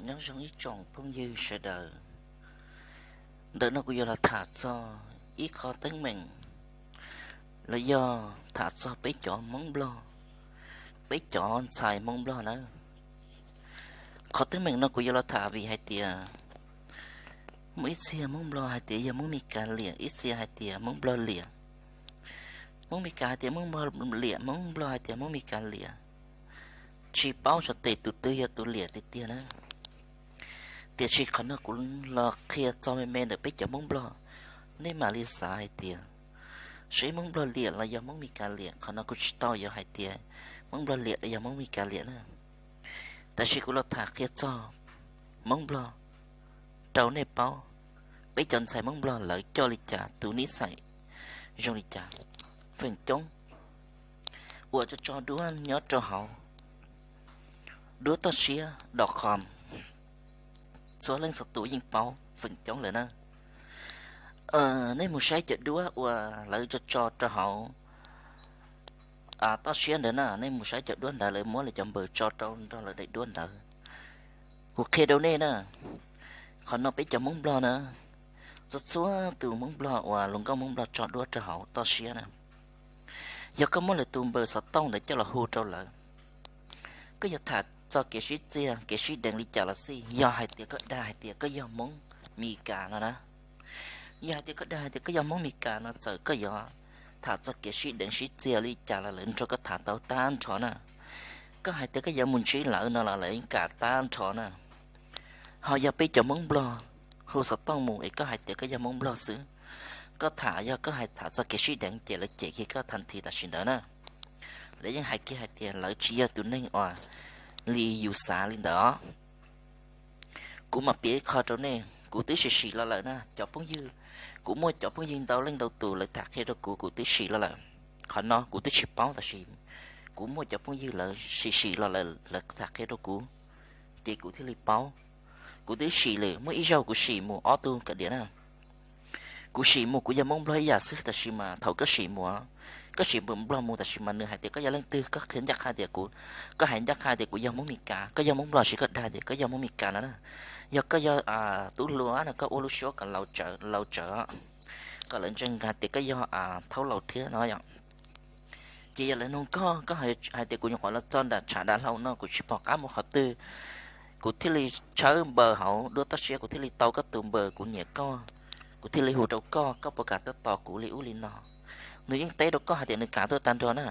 Nyob zoo ib tsoom phooj ywg sawv daws. Ntawm no kuv yuav los tham txog ib qho teeb meem, los yog tham txog peb cov Hmoob Nplog, peb cov ntxhais Hmoob Nplog nawb. Qhov teeb meem no kuv yuav los tham vim hais tias muaj ib txhia Hmoob Nplog hais tias yog Hmoob Meskas liam, ib txhia hais tias Hmoob Nplog liam. Hmoob Meskas hais tias Hmoob Nplog liam, Hmoob Nplog hais tias Hmoob Meskas liam. Tsis paub xyov tes tus twg yog tus liam tiag tiag na. Tiam sis qhov no kuv los qhia txog me me ntawm peb cov Hmoob Nplog, nej mam li xav hais tias saib Hmoob Nplog liam los yog Hmoob Meskas liam. Qhov no kuv tsis tau yuav hais tias Hmoob Nplog liam los yog Hmoob Meskas liam na. Tab sis kuv los tham qhia txog Hmoob Nplog rau nej paub, peb cov ntxhais Hmoob Nplog lawv coj li cas, tus nib xais zoo li cas. Feem coob uas tso tso duab nyob rau hauv duab toj siab dot com, txhua leej txhua tus yeej paub feem coob lawm na. Nej mus saib cov duab uas lawv tso tso rau hauv toj siab ntawd na, nej mus saib cov duab ntawd lawv muab lawv cov npaws tso rau nrog lawv daim duab ntawd. Kuv qhia rau nej na, qhov no peb cov Hmoob Nplog na, txhua txhua tus Hmoob Nplog uas hluas nkauj Hmoob Nplog tso duab rau hauv toj siab na, yog koj muab lawv tus npaws xov tooj ntawd coj los hu rau lawv, koj yog tham txog kev sib txiag kev sib deev li cas los xij, yog hais tias koj dag hais tias koj yog Hmoob Meskas no na, yog hais tias koj dag hais tias koj yog Hmoob Meskas no, txawm koj yuav tham txog kev sib deev sib txiag li cas los lawv nrog koj tham tau tag nrho na. Koj hais tias koj yuav mus ntsib lawv no los lawv yeej kam tag nrho na. Ho yog peb cov Hmoob Nplog hu xov tooj mus es koj hais tias koj yog Hmoob Nplog xwb, koj tham, yog koj hais tham txog kev sib deev ces lawv cem kiag koj tag nrho tam sim ntawd na. Lawv yeej hais kiag hais tias lawv tsis yog tus neeg uas li yus xav li ntawd os. Kuv mam piav ib qho rau nej, kuv twb sim sim los lawm na cov phooj ywg. Kuv muaj cov phooj ywg ntau leej ntau tus lawv tham qhia rau kuv, kuv twb sim los lawm. Qhov no kuv twb tsis paub tab sis kuv muaj cov phooj ywg lawv sim sim los lawm, lawv tham qhia rau kuv, ces kuv thiaj li paub. Kuv twb sim lawm, muaj ib zaug kuv sim mus ob tug kav diam na. Kuv sim mus kuv yog Hmoob Nplog ib yam xwb, tab sis mas thaum koj sim mus, koj sim Nplog mus tab sis mas nws hais tias koj yog leej twg, koj qhia ncaj qha tias kuv, koj hais ncaj qha tias kuv yog Hmoob Meskas, koj yog Hmoob Nplog sis koj dag tias koj yog Hmoob Meskas no na. Yog koj yog tub hluas no koj ua lub suab kom laus tsawv, kom lawv ntseeg hais tias koj yog thaub laus thiab no yom. Ces yog lawv nug koj, koj hais tias kuv nyuam qhuav los txog nram tshav dav hlau no kuv tsis pom qab mus qhov twg, kuv thiaj li tshawb npaws hauv duab toj siab, kuv thiaj li tau koj tus npaws, kuv nyiam koj, kuv thiaj li hu rau koj, koj puas kam tuaj tos kuv li ub li no. Nws yeej teb rau koj hais tias nws kam tuaj tag nrho na.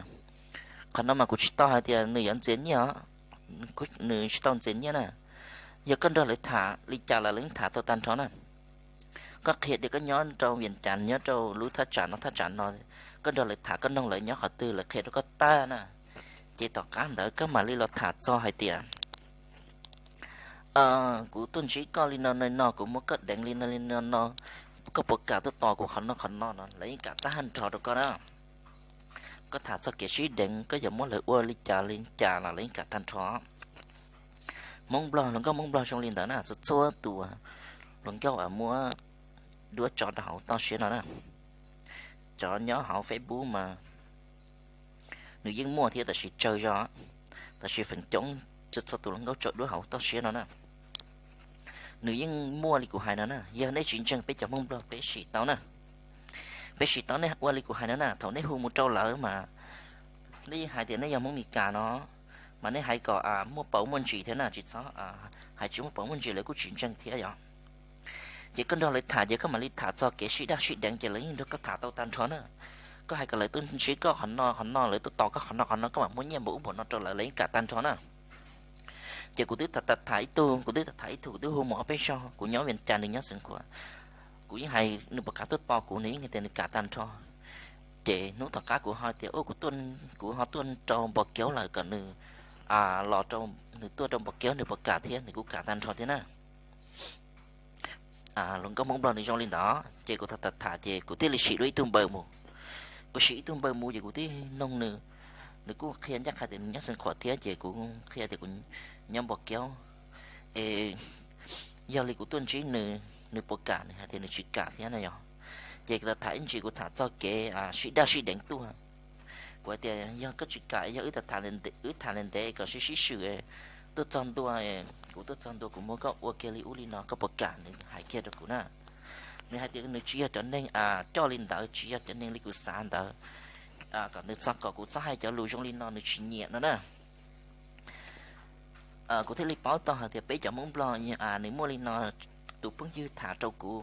Qhov no mas kuv tsis tau hais tias nws yuav ntxias nyiaj os, nws tsis tau ntxias nyiaj na. Yog koj nrog lawv tham li cas los lawv yeej tham tau tag nrho na. Koj qhia tias koj nyob rau Vias Cas, nyob rau lub thaj tsam no thaj tsam no, koj nrog lawv tham, koj noog lawv nyob qhov twg lawv qhia rau koj tag na. Ces tom qab ntawd koj mam li los tham txog hais tias kuv tuaj ntsib koj li no no no, kuv muab koj deev li no li no no, koj puas kam tuaj tos kuv qhov no qhov no no, lawv yeej kam tag nrho rau koj na. Koj tham txog kev sib deev, koj yuav muab lawv ua li cas li cas los lawv yeej kam tag nrho. Hmoob Nplog, hluas nkauj Hmoob Nplog zoo li ntawd na, txhua txhua tus hluas nkauj uas muab duab tso rau hauv toj siab no na. Cov nyob hauv Facebook mas nws yeej muaj thiab tab sis tsawg zog, tab sis feem coob txhua txhua tus hluas nkauj tso duab hauv toj siab no na. Nws yeej muaj li kuv hais no na, yog nej tsis ntseeg peb cov Hmoob Nplog peb sim tau na. Peb sim tau nej ua li kuv hais no na, thaum nej hu mus rau lawv mas nej yeej hais tias nej yog Hmoob Meskas no, mas nej hais kom muaj paus muaj ntsis thiab na, tsis txhob hais tsis muaj paus muaj ntsis lawv kuj tsis ntseeg thiab yom. Ces koj nrog lawv tham ces koj mam li tham txog kev sib daj sib deev ces lawv yeej nrog koj tham tau tag nrho na. Koj hais kom lawv tuaj ntsib koj qhov no qhov no, lawv tuaj tos koj qhov no qhov no, koj mam muab nyiaj npaum ub npaum no rau lawv, lawv yeej kam tag nrho na. Ces kuv twb tham tham ib tug, kuv twb tham tham ib tug, kuv twb hu mus ob peb zaug, kuv nyob Vias Cas nws nyob Xeev Khuam. Kuv yeej hais nws puas kam tuaj tos kuv, nws yeej hais tias nws kam tag nrho. Ces hnub tom qab kuv ho tias kuv ho tuaj rau Npos Kiaub lawm kom nws los, nws tuaj rau Npos Kiaub nws puas kam thiab, nws kuj kam tag nrho thiab na. Hluas nkauj Hmoob Nplog nws zoo li ntawd ces kuv tham tham tham ces kuv thiaj li sim dua ib tug npaws mus. Kuv sim ib tug npaws mus ces kuv thiaj noog nws, nws kuj qhia ncaj qha tias nws nyob Xeev Khuam thiab ces kuv qhia tias kuv nyob Npos Kiaub. Es yog li kuv tuaj ntsib nws, nws puas kam, nws hais tias nws tsis kam thiab na yom. Ces kuv tham tham ib ntsis kuv tham txog kev sib daj sib deev tuaj. Kuv hais tias yog koj tsis kam, yog wb tham ntev ntev kom sib sib swm, tuaj txog ntua kuv Kuv tuaj txog ntua kuv muab koj ua kiag li ub li no koj puas kam? Nws hais kiag rau kuv na. Nws hais tias nws tsis yog cov neeg coj li ntawd, tsis yog cov neeg li kuv xav ntawd, kom nws txog kom kuv txhob hais cov lus zoo li no nws tsis nyiam no na. Kuv thiaj li paub tau hais tias peb cov Hmoob Nplog, nws muaj li no, tus phooj ywg tham rau kuv,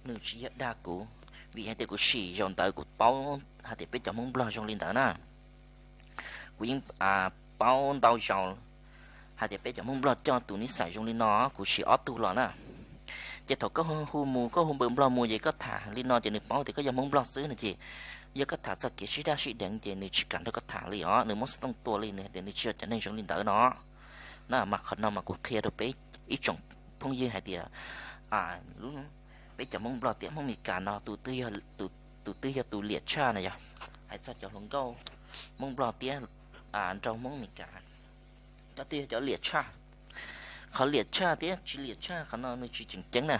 nws tsis yog dag kuv, vim hais tias kuv sim zaus ntawd kuv paub hais tias peb cov Hmoob Nplog zoo li ntawd na. Kuv yeej paub ntau zaus hais tias peb cov Hmoob Nplog coj tus nij xais zoo li no, kuv sim ob tug los na. Ces thaum koj hu mus, koj hu npawb Nplog mus ces koj tham li no ces nws paub tias koj yog Hmoob Nplog xwb no ces, yog koj tham txog kev sib daj sib deev ces nws tsis kam nrog koj tham li os, nws muab xov tooj tua li, nws hais tias nws tsis yog cov neeg zoo li ntawd no. Na mas qhov no mas kuv qhia rau peb ib tsoom phooj ywg hais tias, peb cov Hmoob Nplog tiam Hmoob Meskas no, tus twg yog tus liam tshaj na yog, hais txog cov hluas nkauj Hmoob Nplog tiab nraug Hmoob Meskas, cov twg yog cov liam tshaj. Qhov liam tshaj thiab tsis liam tshaj qhov no nws tsis tseem ceeb na.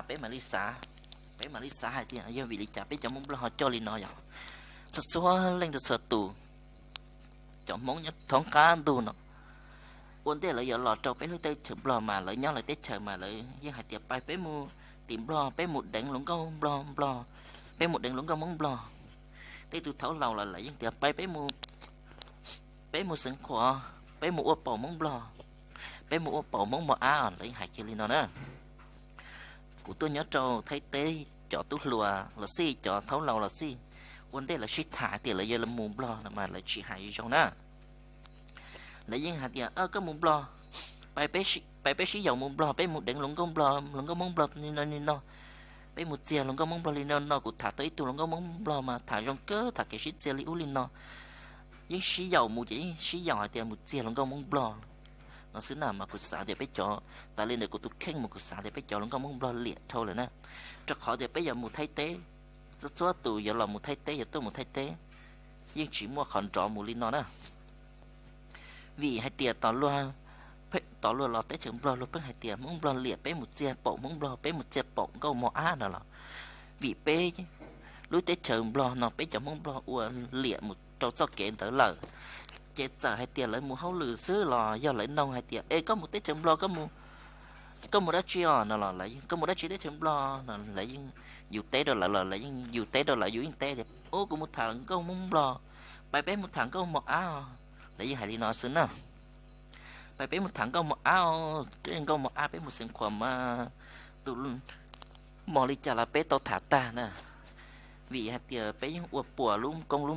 Peb mam li xav, peb mam li xav hais tias yog vim li cas peb cov Hmoob Nplog ho coj li no yog. Txhua txhua leej txhua tus, cov Hmoob nyob thoob qab ntuj no, ua ntej lawv yuav los rau peb lub teb chaws Nplog mas lawv nyob lawv teb chaws mas lawv yeej hais tias pais peb mus tim Nplog, peb mus deev hluas nkauj Nplog, Nplog, peb mus deev hluas nkauj Hmoob Nplog. Tej tus thaub laus los lawv yeej tias pais peb mus, peb mus xeev qhuas, peb mus ua paum Hmoob Nplog, peb mus ua paum Hmoob mos ab, lawv yeej hais kiag li no na. Kuv tuaj nyob rau Thaib teb, cov tub hluas los xij, cov thaub laus los xij, ua ntej lawv sib tham tias lawv yuav mus Nplog no mas lawv tsis hais zoo na. Lawv yeej hais tias koj mus Nplog, pais peb sib yaum mus Nplog, peb mus deev hluas nkauj Nplog, hluas nkauj Hmoob Nplog li no li no, peb mus txiag hluas nkauj Hmoob Nplog li no no. Kuv tham tau ib tug hluas nkauj Hmoob Nplog mas tham zoo kawg, tham kev sib txiag li ub li no. Yeej sib yaum mus ces yeej sib yaum hais tias mus txiag hluas nkauj Hmoob Nplog no xwb na. Mas kuv xav tias peb cov, tas li ntawm kuv tus kheej mas kuv xav tias peb cov hluas nkauj Hmoob Nplog liam dhau lawm na, rau qhov tias peb yuav mus Thaib teb, txhua txhua tus yuav los mus Thaib teb, yuav tuaj mus Thaib teb, yeej tsis muaj qhov nrov mus li no na. Vim hais tias tom luag los teb chaws Nplog luag pheej hais tias Hmoob Nplog liam peb mus txiag paum Hmoob Nplog, peb mus txiag paum nkauj mos ab no los, vim peb lub teb chaws Nplog no peb cov Hmoob Nplog ua liam mus rau txoj kev ntawd lawm. Ces txawm hais tias lawv mus hauj lwm xwb los yog lawv noog hais tias es koj mus teb chaws Nplog, koj mus dab tsi os no los, koj mus dab tsi teb chaws Nplog no lawv yeej, yus teb rau lawv los lawv yeej, yus teb rau lawv yus yeej teb tias ub kuv mus tham nkauj Hmoob Nplog, pais peb mus tham nkauj mos ab os, lawv yeej hais li no xwb na. Pais peb mus tham nkauj mos ab os, nkauj mos ab peb mus xeev qhuas mas tus mos li cas los peb tau tham tag na. Vim hais tias peb yeej ua puas lub koob lub